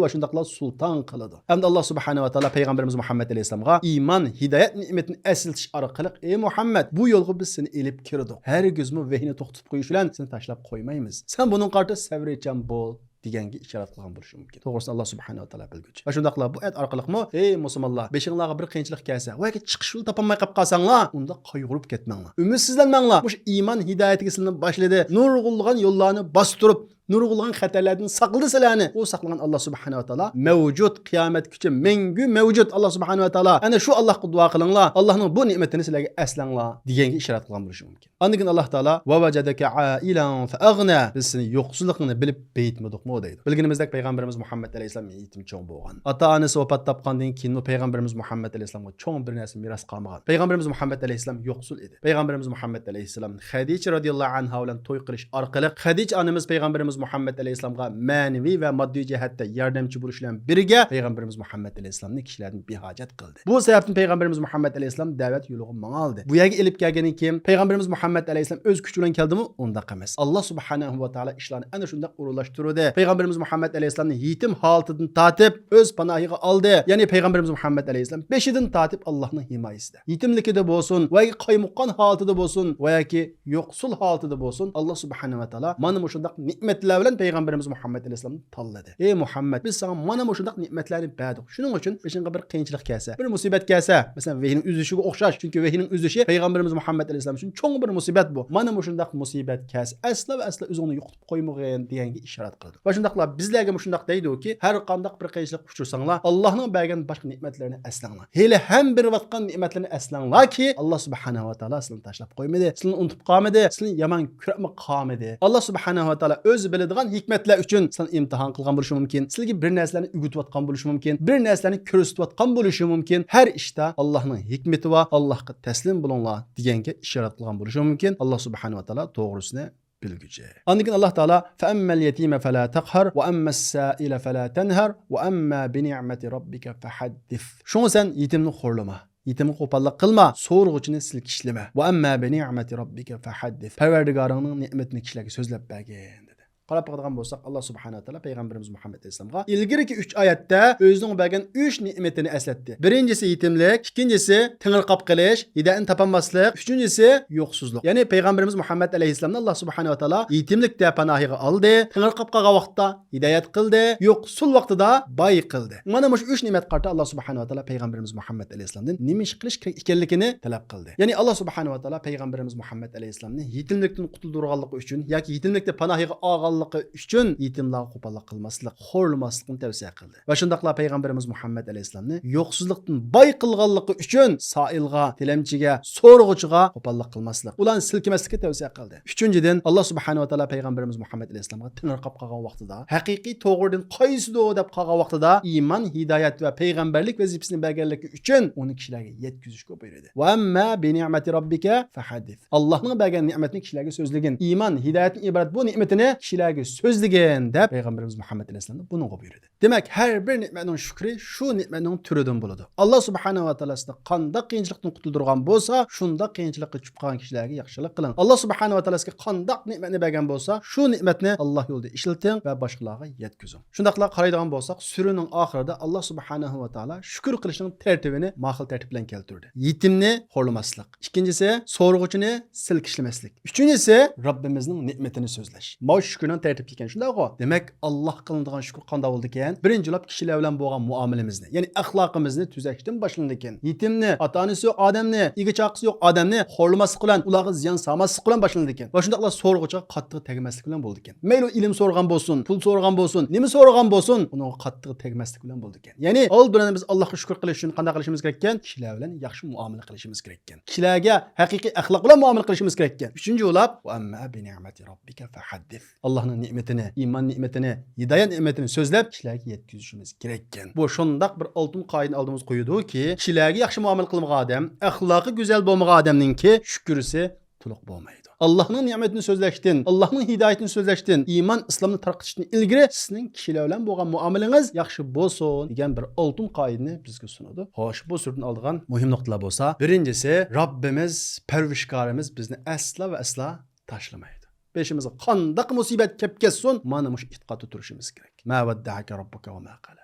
ۋە شۇنداقلا سۇلتان قىلىدۇ. ئەمدى ئاللا سۇبھانەھۇ ۋە تائالا پەيغەمبىرىمىز مۇھەممەد ئەلەيھىسسالامغا ئىمان، ھىدايەت نېمىتىنى ئەسلىتىش ئارقىلىق، «ئەي مۇھەممەد، بۇ يولغا بىز سېنى ئېلىپ كىردۇق. ھەرگىزمۇ ۋەھىينى توختىتىپ قويۇش بىلەن سېنى تاشلاپ قويمايمىز. سەن بۇنىڭغا قارىتا سەۋرچان بول» دېگەنگە ئىشارەت قىلغان بولۇشى مۇمكىن. توغرىسىنى ئاللا سۇبھانەھۇ ۋە تائالا بىلگۈچى. ۋە شۇنداقلا بۇ ئايەت ئارقىلىقمۇ، «ئەي مۇسۇلمانلار، بېشىڭلارغا بىر قىيىنچىلىق كەلسە ۋە ياكى چىقىش يولى تاپالماي قاپ قالساڭلار، ئۇنداق قايغۇرۇپ كەتمەڭلار. ئۈمىدسىزلەنمەڭلار. مۇشۇ ئىمان ھىدايىتىگە سىلىنىپ باشلىدى. نۇرغۇنلىغان يوللارنى باستۇرۇپ، نۇرغۇنلىغان خەتەرلەردىن ساقلىدى سىلەرنى. ئۇ ساقلىغان ئاللا سۇبھانەھۇ ۋە تائالا مەۋجۇت، قىيامەتكىچە مەڭگۈ مەۋجۇت. ئاللا سۇبھانەھۇ ۋە تائالا، ئەنە شۇ ئاللاغا دۇئا قىلىڭلار، ئاللانىڭ بۇ نېمىتىنى سىلەرگە ئەسلەڭلار دېگەنگە ئىشارەت قىلغان بولۇشى مۇمكىن. ئاندىن كېيىن ئاللا تائالا، «ۋە ۋەجەدەكە ئائىلەن فەئەغنە»، بىز سېنى يوقسۇزلۇقۇڭنى بىلىپ بېيىتمىدۇقمۇ دەيدۇ. بىلگىنىمىزدەك پەيغەمبىرىمىز مۇھەممەد ئەلەيھىسسالام يېتىم چوڭ بولغان. ئاتا ئانىسى ۋاپات تاپقاندىن كېيىنمۇ پەيغەمبىرىمىز مۇھەممەد ئەلەيھىسسالامغا چوڭ بىر نەرسە مىراس قالمىغان. پەيغەمبىرىمىز مۇھەممەد ئەلەيھىسسالام يوقسۇل ئىدى. پەيغەمبىرىمىز مۇھەممەد ئەلەيھىسسالام خەدىچە رەزىياللاھۇ ئەنھا بىلەن توي قىلىش ئارقىلىق، خەدىچە ئانىمىز پەيغەمبىرىمىز مۇھەممەد ئەلەيھىسسالامغا مەنىۋى ۋە ماددىي جەھەتتە ياردەمچى بولۇش بىلەن بىرگە، پەيغەمبىرىمىز مۇھەممەد ئەلەيھىسسالامنى كىشىلەردىن بىھاجەت قىلدى. بۇ سەۋەبتىن پەيغەمبىرىمىز مۇھەممەد ئەلەيھىسسالام دەۋەت يولىغا ماڭالدى. بۇ يەرگە ئېلىپ كەلگەندىن كېيىن، پەيغەمبىرىمىز مۇھەممەد ئەلەيھىسسالام ئۆز كۈچى بىلەن كەلدىمۇ؟ ئۇنداق ئەمەس. ئاللا سۇبھانەھۇ ۋە تائالا ئىشلارنى ئەنە شۇنداق ئورۇنلاشتۇردى. پەيغەمبىرىمىز مۇھەممەد ئەلەيھىسسالامنى يېتىم ھالىتىدىن تارتىپ ئۆز پاناھىغا ئالدى. يەنى پەيغەمبىرىمىز مۇھەممەد ئەلەيھىسسالام بېشىدىن تارتىپ ئاللانىڭ ھىمايىسىدە. يېتىملىكىدە بولسۇن، ۋە ياكى قايمۇققان ھالىتىدە بولسۇن، ۋە ياكى يوقسۇل ھالىتىدە بولسۇن، ئاللا سۇبھانەھۇ ۋە تائالا مانا مۇشۇنداق نېمەتلەر بىلەن پەيغەمبىرىمىز مۇھەممەد ئەلەيھىسسالامنى تاللىدى. ئى مۇھەممەد، بىز ساڭا مانا مۇشۇنداق نېمەتلەرنى بەردۇق. شۇنىڭ ئۈچۈن بېشىڭغا بىر قىيىنچىلىق كەلسە، بىر مۇسىبەت كەلسە، مەسىلەن، ۋەھىينىڭ ئۈزۈلۈشىگە ئوخشاش، چۈنكى ۋەھىينىڭ ئۈزۈلۈشى پەيغەمبىرىمىز مۇھەممەد ئەلەيھىسسالام ئۈچۈن چوڭ بىر مۇسىبەت بۇ. مانا مۇشۇنداق مۇسىبەت كەلسە، ئەسلا ۋە ئەسلا ئۆزۈڭنى يوقىتىپ قويمىغىن دېگەنگە ئىشارەت قىلىدۇ. ۋە شۇنداقلا بىزلەرگە مۇشۇنداق دەيدۇكى، ھەر قانداق بىر قىيىنچىلىققا ئۇچرىساڭلار، ئاللانىڭ بەرگەن باشقا نېمەتلىرىنى ئەسلەڭلار. ھېلى ھەم بېرىۋاتقان نېمەتلىرىنى ئەسلەڭلاركى، ئاللا سۇبھانەھۇ ۋە تائالا سىلىنى تاشلاپ قويمىدى، سىلىنى ئۇنتۇپ قالمىدى، سىلىنى يامان كۆرۈپمۇ قالمىدى. ئاللا سۇبھانەھۇ ۋە تائالا ئۆزى بىلىدىغان ھېكمەتلەر ئۈچۈن سىلىنى ئىمتىھان قىلغان بولۇشى مۇمكىن، سىلەرگە بىر نەرسىلەرنى ئۆگىتىۋاتقان بولۇشى مۇمكىن، بىر نەرسىلەرنى كۆرسىتىۋاتقان بولۇشى مۇمكىن. ھەر ئىشتا ئاللانىڭ ھېكمىتى بار، ئاللاغا تەسلىم بولۇڭلار دېگەنگە ئىشارەت قىلغان بولۇشى مۇمكىن. ئاللا سۇبھانەھۇ ۋە تائالا توغرىسىنى بىلگۈچى. ئاندىن كېيىن ئاللا تائالا، «فەئەممەل يەتىمە فەلا تەقھەر، ۋە ئەممەس سائىلە فەلا تەنھەر، ۋە ئەمما بىنىئمەتى رەببىكە فەھەددىس.» شۇڭا سەن يېتىمنى خورلىما، يېتىمگە قوپاللىق قىلما، سورىغۇچىنى سىلكىشلىمە. «ۋە ئەمما بىنىئمەتى رەببىكە فەھەددىس.» پەرۋەردىگارىڭنىڭ نېمىتىنى كىشىلەرگە سۆزلەپ بەرگىن، دېدى. قاراپ باقىدىغان بولساق، ئاللا سۇبھانەھۇ ۋە تائالا پەيغەمبىرىمىز مۇھەممەد ئەلەيھىسسالامغا ئىلگىرىكى ئۈچ ئايەتتە ئۆزىنىڭ بەرگەن ئۈچ نېمىتىنى ئەسلەتتى. بىرىنچىسى يېتىملىك، ئىككىنچىسى تېڭىرقاپ قېلىش، ھىدايەتنى تاپالماسلىق، ئۈچىنچىسى يوقسۇزلۇق. يەنى پەيغەمبىرىمىز مۇھەممەد ئەلەيھىسسالامنى ئاللا سۇبھانەھۇ ۋە تائالا يېتىملىكتە پاناھىغا ئالدى، تېڭىرقاپ قالغان ۋاقىتتا ھىدايەت قىلدى، يوقسۇل ۋاقتىدا باي قىلدى. مانا مۇشۇ ئۈچ نېمەت قارىتا ئاللا سۇبھانەھۇ ۋە تائالا پەيغەمبىرىمىز مۇھەممەد ئەلەيھىسسالامدىن نېمە ئىش قىلىش كېرەك ئىكەنلىكىنى تەلەپ قىلدى. يەنى ئاللا سۇبھانەھۇ ۋە تائالا پەيغەمبىرىمىز مۇھەممەد ئەلەيھىسسالامنى يېتىملىكتىن قۇتۇلدۇرغانلىقى ئۈچۈن ياكى يېتىملىكتە پاناھىغا ئالغانلىقى ئۈچۈن يېتىملارغا قوپاللىق قىلماسلىق، خورلىماسلىقنى تەۋسىيە قىلدى. ۋە شۇنداقلا پەيغەمبىرىمىز مۇھەممەد ئەلەيھىسسالامنى يوقسۇزلۇقتىن باي قىلغانلىقى ئۈچۈن سائىلغا، تىلەمچىگە، سورىغۇچىغا قوپاللىق قىلماسلىق، ئۇلارنى سىلكىمەسلىككە تەۋسىيە قىلدى. ئۈچىنچىدىن، ئاللا سۇبھانەھۇ ۋە تائالا پەيغەمبىرىمىز مۇھەممەد ئەلەيھىسسالامغا تېڭىرقاپ قالغان ۋاقتىدا، ھەقىقىي توغرا دىن قايسىدۇ دەپ قالغان ۋاقتىدا، ئىمان، ھىدايەت ۋە پەيغەمبەرلىك ۋەزىپىسىنى بەرگەنلىكى ئۈچۈن ئۇنى كىشىلەرگە يەتكۈزۈشكە بۇيرۇدى. ۋە ئەمما بىنىئمەتى رەببىكە فەھەددىس. ئاللانىڭ بەرگەن نېمىتىنى كىشىلەرگە سۆزلىگىن. ئىمان، ھىدايەتتىن ئىبارەت بۇ نېمىتىنى كىشىلەرگە سۆزلىگىن، دەپ پەيغەمبىرىمىز مۇھەممەد ئەلەيھىسسالام بۇنىڭغا بۇيرۇدى. دېمەك، ھەر بىر نېمەتنىڭ شۈكرى شۇ نېمەتنىڭ تۈرىدىن بولىدۇ. ئاللا سۇبھانەھۇ ۋە تائالا سىزنى قانداق قىيىنچىلىقتىن قۇتۇلدۇرغان بولسا، شۇنداق قىيىنچىلىققا چۈشۈپ قالغان كىشىلەرگە ياخشىلىق قىلىڭ. ئاللا سۇبھانەھۇ ۋە تائالا سىزگە قانداق نېمەتنى بەرگەن بولسا، شۇ نېمەتنى ئاللا يولىدا ئىشلىتىڭ ۋە باشقىلارغا يەتكۈزۈڭ. شۇنداقلا قارايدىغان بولساق، سۈرىنىڭ ئاخىرىدا ئاللا سۇبھانەھۇ ۋە تائالا شۈكۈر قىلىشنىڭ تەرتىپىنى ماقۇل تەرتىپ بىلەن كەلتۈردى. يېتىمنى خورلىماسلىق. ئىككىنچىسى، سورىغۇچىنى سىلكىشلىمەسلىك. ئۈچىنچىسى، رەببىمىزنىڭ نېمىتىنى سۆزلەش. ماۋۇ شۈكۈرنىڭ تەرتىپى ئىكەن، شۇنداقغۇ؟ دېمەك، ئاللاھقا قىلىنىدىغان شۈكۈر قانداق بولىدىكەن؟ بىرىنچى بولۇپ، كىشىلەر بىلەن بولغان مۇئامىلىمىزنى، يەنى ئەخلاقىمىزنى تۈزەشتىن باشلىنىدىكەن. يېتىمنى، ئاتا-ئانىسى يوق ئادەمنى، ئىگە-چاقىسى يوق ئادەمنى خورلىماسلىق بىلەن، ئۇلارغا زىيان سالماسلىق بىلەن باشلىنىدىكەن. ۋە شۇنداقلا سورىغۇچىغا قاتتىق تەگمەسلىك بىلەن بولىدىكەن. مەيلى ئۇ ئىلىم سورىغان بولسۇن، پۇل سورىغان بولسۇن، نېمە سورىغان بولسۇن، ئۇنىڭغا قاتتىق تەگمەسلىك بىلەن بولىدىكەن. يەنى، ئالدى بىلەن بىز ئاللاھقا شۈكۈر قىلىش ئۈچۈن قانداق قىلىشىمىز كېرەككەن؟ كىشىلەر بىلەن ياخشى مۇئامىلە قىلىشىمىز كېرەككەن. كىشىلەرگە ھەقىقىي ئەخلاق بىلەن مۇئامىلە قىلىشىمىز كېرەككەن. ئۈچىنچى بولۇپ، ۋە ئەمما بىنىئمەتى رەببىكە فەھەددىس. ئاللاھنىڭ نېمىتىنى، ئىمان نېمىتىنى، ھىدايەت نېمىتىنى سۆزلەپ، كىشىلەرگە يەتكۈزۈشىمىز كېرەككەن. بۇ شۇنداق بىر ئالتۇن قائىدىنى ئالدىمىزغا قويىدۇكى، كىشىلەرگە ياخشى مۇئامىلە قىلمىغان ئادەم، ئەخلاقى گۈزەل بولمىغان ئادەمنىڭكى شۈكرىسى تولۇق بولمايدۇ. ئاللاھنىڭ نېمىتىنى سۆزلەشتىن، ئاللاھنىڭ ھىدايىتىنى سۆزلەشتىن، ئىمان، ئىسلامنى تارقىتىشتىن ئىلگىرى سىزنىڭ كىشىلەر بىلەن بولغان مۇئامىلىڭىز ياخشى بولسۇن دېگەن بىر ئالتۇن قائىدىنى بىزگە سۇنىدۇ. خوش، بۇ سۈرىدىن ئالىدىغان مۇھىم نۇقتىلار بولسا، بىرىنچىسى، رەببىمىز، پەرۋىشكارىمىز بىزنى ئەسلا ۋە ئەسلا تاشلىمايدۇ. بېشىمىزغا قانداق مۇسىبەت كەپ كەتسۇن، مانا مۇشۇ ئېتىقادتا تۇرۇشىمىز كېرەك. ما ۋەددەئەكە رەببۇكە ۋە ما قەلە.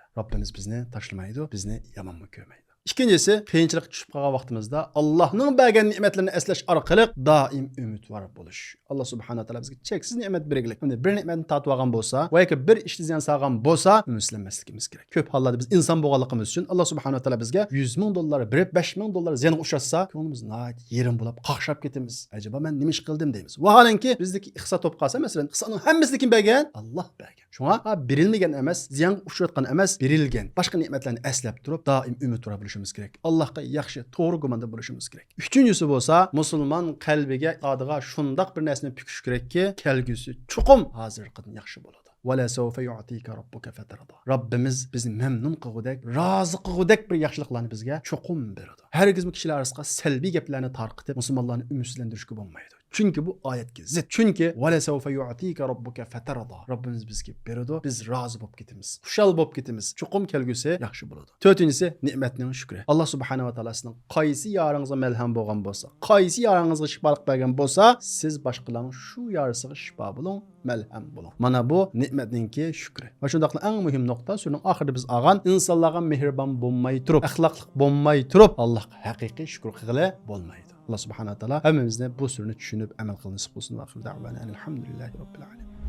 رەببىمىز بىزنى تاشلىمايدۇ، بىزنى يامانمۇ كۆرمەيدۇ. ئىككىنچىسى، قىيىنچىلىققا چۈشۈپ قالغان ۋاقتىمىزدا ئاللاھنىڭ بەرگەن نېمەتلىرىنى ئەسلەش ئارقىلىق دائىم ئۈمىدۋار بولۇش. ئاللا سۇبھانەھۇ ۋە تائالا بىزگە چەكسىز نېمەت بەرگىلىك. ئەمدى بىر نېمەتنى تارتىۋالغان بولسا ۋە ياكى بىر ئىشتا زىيان سالغان بولسا، ئۈمىدسىزلەنمەسلىكىمىز كېرەك. كۆپ ھاللاردا بىز ئىنسان بولغانلىقىمىز ئۈچۈن ئاللا سۇبھانەھۇ ۋە تائالا بىزگە يۈز مىڭ دوللار بېرىپ، بەش مىڭ دوللار زىيانغا ئۇچراتسا، كۆڭلىمىز ناھايىتى يېرىم بولۇپ، قاقشاپ كېتىمىز. ئەجەبا مەن نېمە ئىش قىلدىم دەيمىز. ۋاھالەنكى بىزدىكى ئىقتىساد توپ قالسا، مەسىلەن، ئىقتىسادنىڭ ھەممىسىنى كىم بەرگەن؟ ئاللا بەرگەن. شۇڭا، ھا، بېرىلمىگەن ئەمەس، زىيانغا ئۇچراتقان ئەمەس، بېرىلگەن. باشقا نېمەتلەرنى ئەسلەپ تۇرۇپ، دائىم ئۈمىدۋار بولۇشىمىز كېرەك. ئاللاھقا ياخشى، توغرا گۇماندا بولۇشىمىز كېرەك. ئۈچىنچىسى بولسا، مۇسۇلمان قەلبىگە، ئىقتىسادىغا شۇنداق بىر نەرسىنى پۈكۈش كېرەككى، كەلگۈسى چوقۇم ھازىرقىدىن ياخشى بولىدۇ. «ولسوف يعطيك ربك فترضى». رەببىمىز بىزنى مەمنۇن قىلغۇدەك، رازى قىلغۇدەك بىر ياخشىلىقلارنى بىزگە چوقۇم بېرىدۇ. ھەرگىزمۇ كىشىلەر ئارىسىغا سەلبىي گەپلەرنى تارقىتىپ، مۇسۇلمانلارنى ئۈمىدسىزلەندۈرۈشكە بولمايدۇ. چۈنكى بۇ ئايەتكە زىت. چۈنكى «ولسوف يعطيك ربك فترضى». رەببىمىز بىزگە بېرىدۇ، بىز رازى بولۇپ كېتىمىز، خۇشال بولۇپ كېتىمىز، چوقۇم كەلگۈسى ياخشى بولىدۇ. تۆتىنچىسى، نېمەتنىڭ شۈكرى. ئاللا سۇبھانەھۇ ۋە تائالا سىزنىڭ قايسى يارىڭىزغا مەلھەم بولغان بولسا، قايسى يارىڭىزغا شىپالىق بەرگەن بولسا، سىز باشقىلارنىڭ شۇ يارىسىغا شىپا بولۇڭ، مەلھەم بولۇڭ. مانا بۇ نېمەتنىڭكى شۈكرى. ۋە شۇنداقلا ئەڭ مۇھىم نۇقتا، سۈرىنىڭ ئاخىرىدا بىز ئالغان، ئىنسانلارغا مېھرىبان بولماي تۇرۇپ، ئەخلاقلىق بولماي تۇرۇپ، ئاللاھقا ھەقىقىي شۈكۈر قىلغىلى بولمايدۇ. ئاللا سۇبھانەھۇ ۋە تائالا ھەممىمىزنى بۇ سۈرىنى چۈشىنىپ، ئەمەل قىلىشنى نېسىپ قىلسۇن. ۋە ئاخىر دەۋانا ئەنىل ھەمدۇلىللاھى رەببىل ئالەمىن.